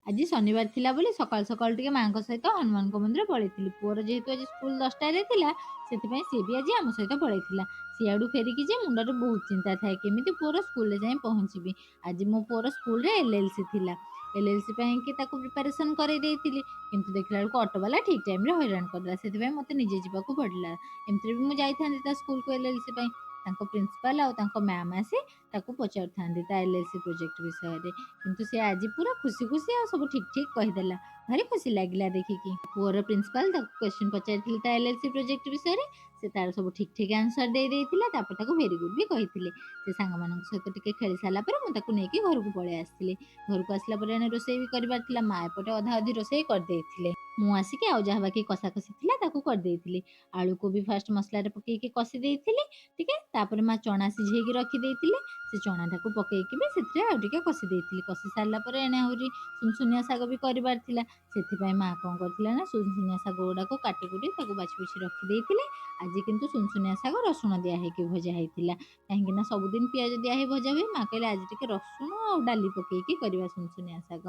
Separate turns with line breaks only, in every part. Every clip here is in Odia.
ଆଜି ଶନିବାର ଥିଲା ବୋଲି ସକାଳୁ ସକାଳୁ ଟିକେ ମାଆଙ୍କ ସହିତ ହନୁମାନଙ୍କ ମନ୍ଦିର ପଳେଇଥିଲି। ପୁଅର ଯେହେତୁ ଆଜି ସ୍କୁଲ 10ଟାରେ ଥିଲା, ସେଥିପାଇଁ ସିଏ ବି ଆଜି ଆମ ସହିତ ପଳେଇଥିଲା। ସିଆଡ଼ୁ ଫେରିକି ଯେ ମୁଣ୍ଡରେ ବହୁତ ଚିନ୍ତା ଥାଏ, କେମିତି ପୁଅର ସ୍କୁଲରେ ଯାଇ ପହଞ୍ଚିବି। ଆଜି ମୋ ପୁଅର ସ୍କୁଲରେ LLC ଥିଲା। LLC ପାଇଁକି ତାକୁ ପ୍ରିପାରେସନ୍ କରେଇ ଦେଇଥିଲି, କିନ୍ତୁ ଦେଖିଲା ବେଳକୁ ଅଟୋବାଲା ଠିକ୍ ଟାଇମ୍ରେ ହଇରାଣ କରିଦେଲା। ସେଥିପାଇଁ ମୋତେ ନିଜେ ଯିବାକୁ ପଡ଼ିଲା। ଏମିତିରେ ବି ମୁଁ ଯାଇଥାନ୍ତି ତା ସ୍କୁଲକୁ LLC ପାଇଁ। ତାଙ୍କ ପ୍ରିନ୍ସିପାଲ ଆଉ ତାଙ୍କ ମ୍ୟାମ୍ ଆସି ତାକୁ ପଚାରୁଥାନ୍ତି ତା LLC project ବିଷୟରେ। କିନ୍ତୁ ସେ ଆଜି ପୁରା ଖୁସି ଖୁସି ଆଉ ସବୁ ଠିକ୍ ଠିକ୍ କହିଦେଲା। ଭାରି ଖୁସି ଲାଗିଲା ଦେଖିକି। ପୁଅର ପ୍ରିନ୍ସିପାଲ ତାକୁ କ୍ୱେଶ୍ଚିନ୍ ପଚାରିଥିଲେ ତା LLC project ବିଷୟରେ। ସେ ତାର ସବୁ ଠିକ୍ ଠିକ୍ ଆନ୍ସର ଦେଇ ଦେଇଥିଲା। ତାପରେ ତାକୁ ଭେରି ଗୁଡ୍ ବି କହିଥିଲେ। ସେ ସାଙ୍ଗମାନଙ୍କ ସହିତ ଟିକେ ଖେଳି ସାରିଲା ପରେ ମୁଁ ତାକୁ ନେଇକି ଘରକୁ ପଳେଇ ଆସିଥିଲି। ଘରକୁ ଆସିଲା ପରେ ଏଣେ ରୋଷେଇ ବି କରିବାର ଥିଲା। ମା ଏପଟେ ଅଧା ଅଧି ରୋଷେଇ କରିଦେଇଥିଲେ। ମୁଁ ଆସିକି ଆଉ ଯାହା ବାକି କଷାକଷି ଥିଲା ତାକୁ କରିଦେଇଥିଲି। ଆଳୁକୁ ବି ଫାଷ୍ଟ ମସଲାରେ ପକେଇକି କଷି ଦେଇଥିଲି ଟିକେ। ତାପରେ ମା ଚଣା ସିଝେଇକି ରଖିଦେଇଥିଲେ, ସେ ଚଣାଟାକୁ ପକେଇକି ବି ସେଥିରେ ଆଉ ଟିକେ କଷି ଦେଇଥିଲି। କଷି ସାରିଲା ପରେ ଏଣେ ଆହୁରି ସୁନସୁନିଆ ଶାଗ ବି କରିବାର ଥିଲା। ସେଥିପାଇଁ ମା କ'ଣ କରିଥିଲା ନା ସୁନସୁନିଆ ଶାଗ ଗୁଡ଼ାକୁ କାଟି କୁଟି ତାକୁ ବାଛି ବୁଛି ରଖିଦେଇଥିଲେ। ଆଜି କିନ୍ତୁ ସୁନସୁନିଆ ଶାଗ ରସୁଣ ଦିଆ ହେଇକି ଭଜା ହେଇଥିଲା, କାହିଁକି ନା ସବୁଦିନ ପିଆଜ ଦିଆ ହେଇ ଭଜା ହୁଏ। ମା କହିଲେ ଆଜି ଟିକେ ରସୁଣ ଆଉ ଡାଲି ପକେଇକି କରିବା ସୁନସୁନିଆ ଶାଗ।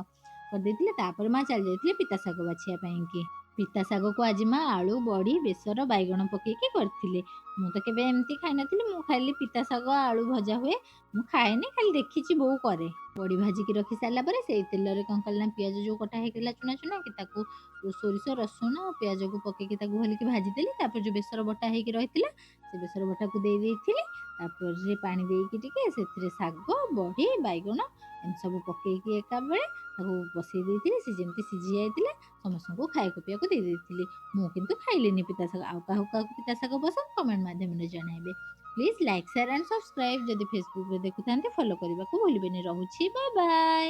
କରିଦେଇଥିଲେ। ତାପରେ ମା ଚାଲି ଯାଇଥିଲେ ପିତା ଶାଗ ବାଛିବା ପାଇଁକି। ପିତା ଶାଗକୁ ଆଜି ମା ଆଳୁ, ବଢ଼ି, ବେସର, ବାଇଗଣ ପକେଇକି କରିଥିଲେ। ମୁଁ ତ କେବେ ଏମିତି ଖାଇନଥିଲି। ମୁଁ ଖାଲି ପିତା ଶାଗ ଆଳୁ ଭଜା ହୁଏ ମୁଁ ଖାଏନି, ଖାଲି ଦେଖିଛି ବୋଉ କରେ। ବଡ଼ି ଭାଜିକି ରଖି ସାରିଲା ପରେ ସେଇ ତେଲରେ କ'ଣ କଲି ନା ପିଆଜ ଯେଉଁ କଟା ହେଇଥିଲା ଚୁନା ଚୁନା କି, ତାକୁ ସୋରିଷ, ରସୁଣ, ପିଆଜକୁ ପକେଇକି ତାକୁ ଭଲିକି ଭାଜିଦେଲି। ତାପରେ ଯେଉଁ ବେସର ବଟା ହେଇକି ରହିଥିଲା, ସେ ବେସର ବଟାକୁ ଦେଇ ଦେଇଥିଲି। ତାପରେ ପାଣି ଦେଇକି ଟିକେ ସେଥିରେ ଶାଗ, ବଢ଼ି, ବାଇଗଣ ଏମିତି ସବୁ ପକେଇକି ଏକାବେଳେ ତାକୁ ବସେଇ ଦେଇଥିଲି। ସେ ଯେମିତି ସିଝି ଯାଇଥିଲା, ସମସ୍ତଙ୍କୁ ଖାଇବାକୁ ପିଇବାକୁ ଦେଇ ଦେଇଥିଲି। ମୁଁ କିନ୍ତୁ ଖାଇଲିନି ପିତା ଶାଗ। ଆଉ କାହାକୁ କାହାକୁ ପିତା ଶାଗ ପସନ୍ଦ, କମେଣ୍ଟ ମାଧ୍ୟମରେ ଜଣାଇବେ। Please like, share and subscribe. ଯଦି ଫେସବୁକରେ ଦେଖୁଥାନ୍ତି, ଫଲୋ କରିବାକୁ ଭୁଲିବେନି। ରହୁଛି, ବାଏ ବାଏ।